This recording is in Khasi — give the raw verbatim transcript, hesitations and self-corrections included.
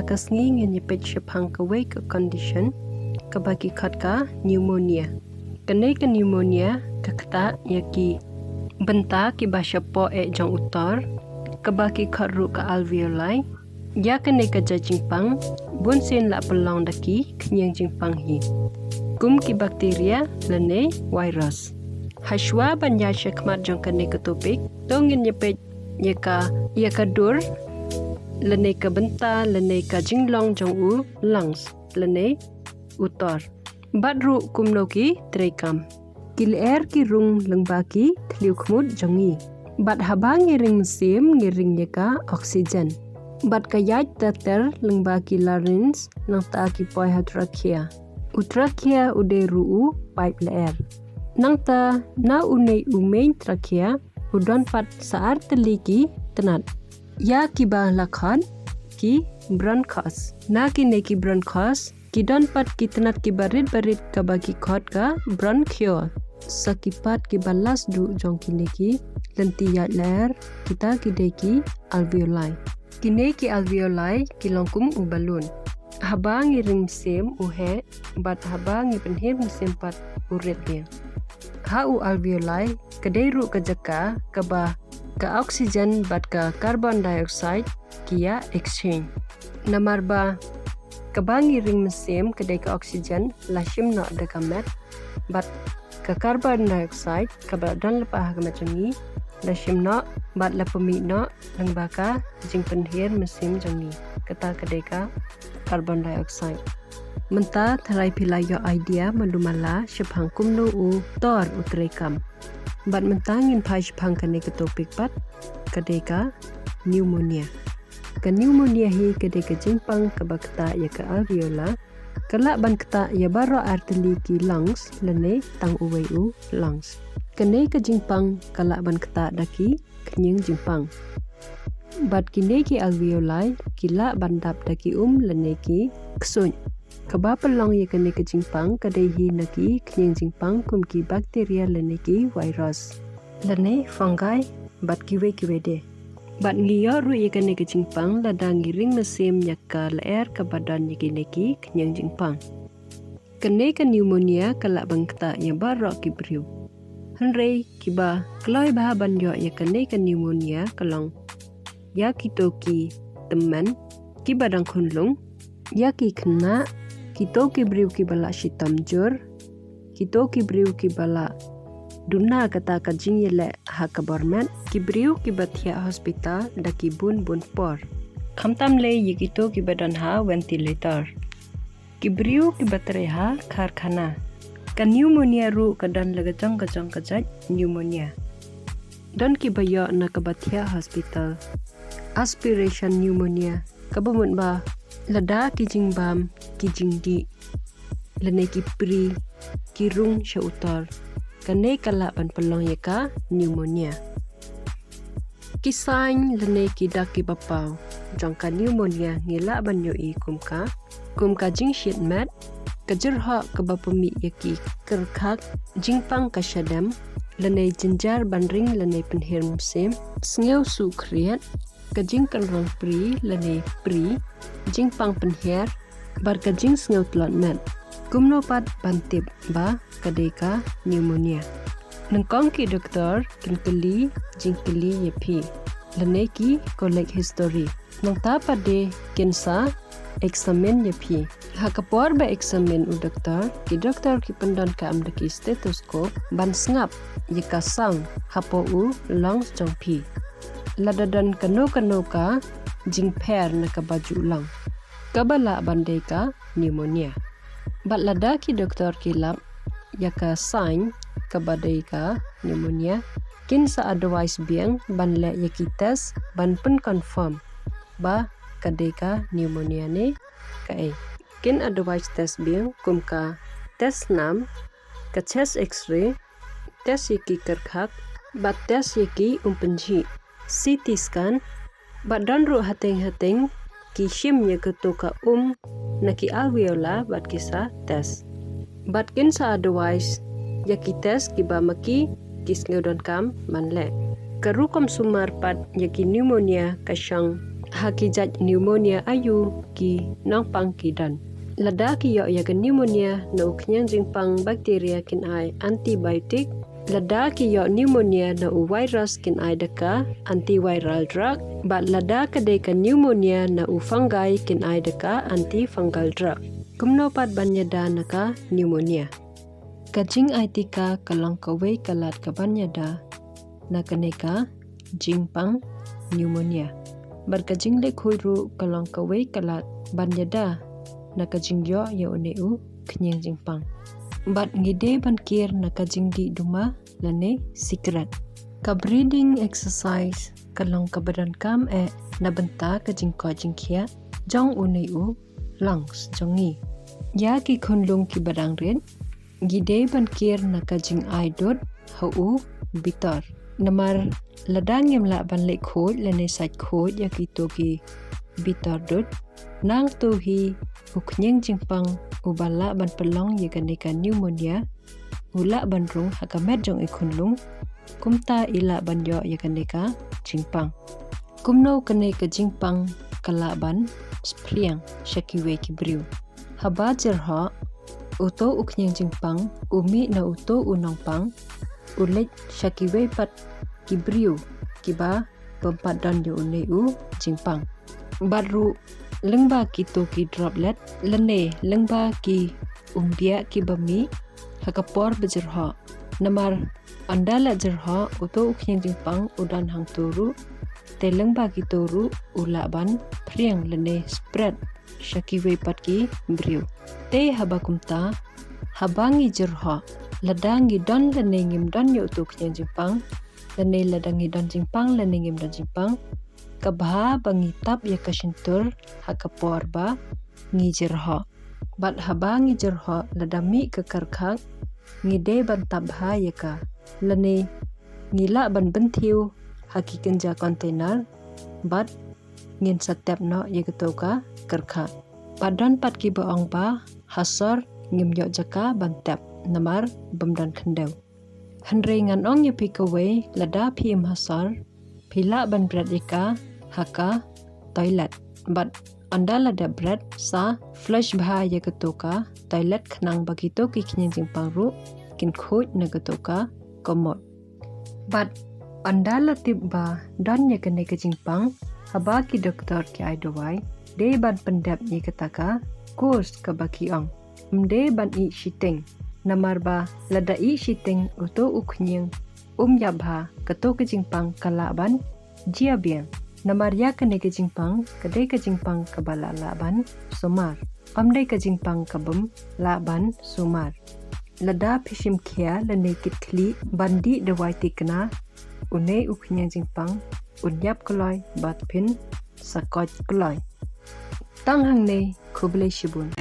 Ka sngi ngin ïa peit shaphang kawei ka condition kaba ki khot ka pneumonia. Kane ka pneumonia ka ktah ïa ki bynta kiba shapoh eh jong u tor, kaba ki khot ruh ka alveoli. Ïa kane ka jait jingpang bun sien la pynlong da ki khñiang jingpang hi, kum ki bacteria lane virus. Hashwa ban ïaid shakhmat jong kane ka topic, to ngin ïa peit ïa ka, ïa ka dur lane ka bynta lane ka jinglong jong u lungs lane u tor, bad ruh kumno ki treikam. Ki lyer ki rung lyngba ki thliew khmut jong ngi, bad haba ngi ring mynsiem ngi ring ïa ka oxygen. Bad ka ïaid ter ter lyngba ki larynx, nangta ki poi ha trachea. U trachea u dei ruh u pipe lyer. Nangta na une u main trachea u don pat sa ar tylli ki tnat, ïa kiba la khot ki bronchus. Na kine ki bronchus ki don pat ki tnat kiba rit ba rit kaba ki khot ka bronchiole. Sa ki part kiba last duh jong kine ki lynti ïaid lyer, kita ki dei ki alveoli. Kine ki alveoli ki long kum u balloon. Haba ngi ring mynsiem u heh, bad haba ngi pynhiar mynsiem pat u rit biang. Ha u alveoli ka dei ruh ka jaka kaba ka oxygen bad ka carbon dioxide ki ïa exchange. Namar ba kaba ngi ring mynsiem ka dei ka oxygen la shim noh da ka met, bad ka carbon dioxide kaba don lypa ha ka met jong ngi la shim noh bad la pynmih noh lyngba ka jingpynhiar mynsiem jong ngi. Kata ka dei ka carbon dioxide. Mynta tharai phi la ïoh idea malu-mala shaphang kumno u tor u treikam. Bad mynta ngin phai shaphang kane ka topic pat, ka dei ka pneumonia. Ka pneumonia hi ka dei ka jingpang kaba ktah ïa ka alveoli. Ka lah ban ktah ïa baroh ar tylli ki lungs lane tang uwei u lungs. Kane ka jingpang ka lah ban ktah da ki khñiang jingpang. Bad kine ki alveoli ki lah ban dap da ki um lane ki ksuid. Kaba pynlong ïa kane ka jingpang ka dei hi na ki khñiang jingpang kum ki bacteria lane ki virus, lane fungi, bad kiwei kiwei de. Bad ngi ïoh ruh ïa kane ka jingpang lada ngi ring mynsiem ïa ka lyer kaba don ïa kine ki khñiang jingpang. Kane ka pneumonia ka lah ban ktah ïa baroh ki briew. Hynrei kiba kloi bha ban ïoh ïa kane ka pneumonia ka long ïa kito ki tymmen kiba dang khunlung, ïa ki khynnah, kito ki briew kiba la shitom jur, kito ki briew kiba la duna kata ka jingïaleh ha ka bor met, ki briew kiba thiah hospital da ki bun bun por. Khamtam lei ïa kito kiba don ha ventilator, ki briew kiba trei ha karkhana. Ka pneumonia ruh ka don la ka jong ka jong ka jait pneumonia. Don kiba ïoh na kaba thiah hospital, aspiration pneumonia, kaba mut ba lada ki jingbam, ki jingdih, lane ki pri ki rung sha u tor, kane ka lah ban pynlong ïa ka pneumonia. Ki sign lane ki dak kiba paw jong ka pneumonia ngi lah ban ïohi kum ka, kum ka jingshit met, ka jyrhoh kaba pynmih ïa ki kyrkhak, jingpang ka shadem, lane jynjar ban ring lane pynhiar mynsiem, sngew suh khriat, ka jingkynrong pri lane pri, jingpang pynhiar, bad ka jingsngew tlot met. Kumno pat ban tip ba ka dei ka pneumonia? Nyngkong ki doktor kin kylli jingkylli ïa phi, lane ki collect history. Nangta pat de kin sa examine ïa phi. Ha ka por ba examine u doktor, ki doktor ki pyndonkam da ki stethoscope ban sngap ïa ka sound hapoh u lungs jong phi. Lada don kano kano ka jingpher na kaba ju long, kaba lah ban dei ka pneumonia. Bad lada ki doktor ki lap ïa ka sign kaba dei ka pneumonia, kin sa advice biang ban leh ïa ki test ban pynconfirm ba ka dei ka pneumonia ne kaei. Kin advice test biang kum ka test snam, ka chest X-ray, test ïa ki kyrkhak, bad test ïa ki umpynjhi, C T scan, bad don ruh hateng hateng ki shim ïa kato ka um na ki alveoli bad ki sa test. Bad kin sa advice ïa ki test kiba ma ki ki sngew donkam ban leh. Ka rukom sumar pat ïa ki pneumonia ka shong Ha ki jait pneumonia aïu ki nongpang ki don? Lada ki ïoh ïa ka pneumonia na u khñiang jingpang bacteria kin ai antibiotic. Lada ki ïoh pneumonia na u virus kin ai da ka antiviral drug. Bad lada ka dei ka pneumonia na u fungi kin ai da ka antifungal drug. Kumno pat ban ïada na ka pneumonia? Ka jingai tika ka long kawei ka lad ka ban ïada na kane ka jingpang pneumonia. Bad ka jingleh khuid ruh ka long kawei ka lad ban ïada na ka jingïoh ïa une u khñiang jingpang. Bad ngi dei ban kir na ka jingdih duma lane sikret. Ka breathing exercise ka long kaba donkam eh na bynta ka jingkoit jingkhiah jong une u lungs jong ngi. Ïa ki khunlung kiba dang rit, ngi dei ban kir na ka jingai dud ha u bitor. Namar lada ngim lah ban leh khuid lane sait khuid ïa kito ki bitor dud, nangta hi u khñiang jingpang uba lah ban pynlong ïa kane ka pneumonia u lah ban rung ha ka met jong i khunlung, kumta i lah ban ïoh ïa kane ka jingpang. Kumno kane ka jingpang ka lah ban spriang sha kiwei ki briew? Haba jyrhoh, uto u khñiang jingpang u mih na uto u nongpang u leit sha kiwei pat ki briew kiba bym pat don ïa une u jingpang. Bad ruh lyngba kito ki droplet lane lyngba ki umbiah kiba mih ha ka por ba jyrhoh. Namar ynda la jyrhoh, uto u khñiang jingpang u don hangto ruh, te lyngba kito ruh u lah ban phriang lane spread sha kiwei pat ki briew. Te haba kumta, haba ngi jyrhoh, lada ngi don lane ngim don ïa uto u khñiang jingpang, lane lada ngi don jingpang lane ngim don jingpang, ka bha ba ngi tap ïa ka shyntur ha ka por ba ngi jyrhoh. Bad haba ngi jyrhoh, lada mih ka kyrkhak, ngi dei ban tap bha ïa ka, lane ngi lah ban bynthiew ha ki kynja container bad ngin sa tep noh ïa kato ka kyrkhak. Bad don pat kiba ong ba ha sor ngim ïoh jaka ban tep namar bym don khyndew. Hynrei ngan ong ïa phi kawei, lada phi im ha sor, phi lah ban bret ïa ka ha ka toilet. Bad ynda la dep bret, sa flush bha ïa kato ka toilet khnang ba kito ki khñiang jingpang ruh kin khuid na kato ka commode. Bad ynda la tip ba don ïa kane ka jingpang, haba ki doktor ki ai dawai, dei ban pyndep ïa kata ka course kaba ki ong. Ym dei ban ïeh shiteng. Namar ba lada ïeh shiteng uto u khñiang um ïap bha, kato ka jingpang ka lah ban jia biang. Namar ïa kane ka jingpang ka dei ka jingpang kaba lah lah ban sumar. Ym dei ka jingpang ka bym lah ban sumar. Lada phi shim khia lane kit khlieh ban dih dawai thikna, une u khñiang jingpang un ïap kloi bad phin sa koit kloi. Tang hangne, khublei shibun.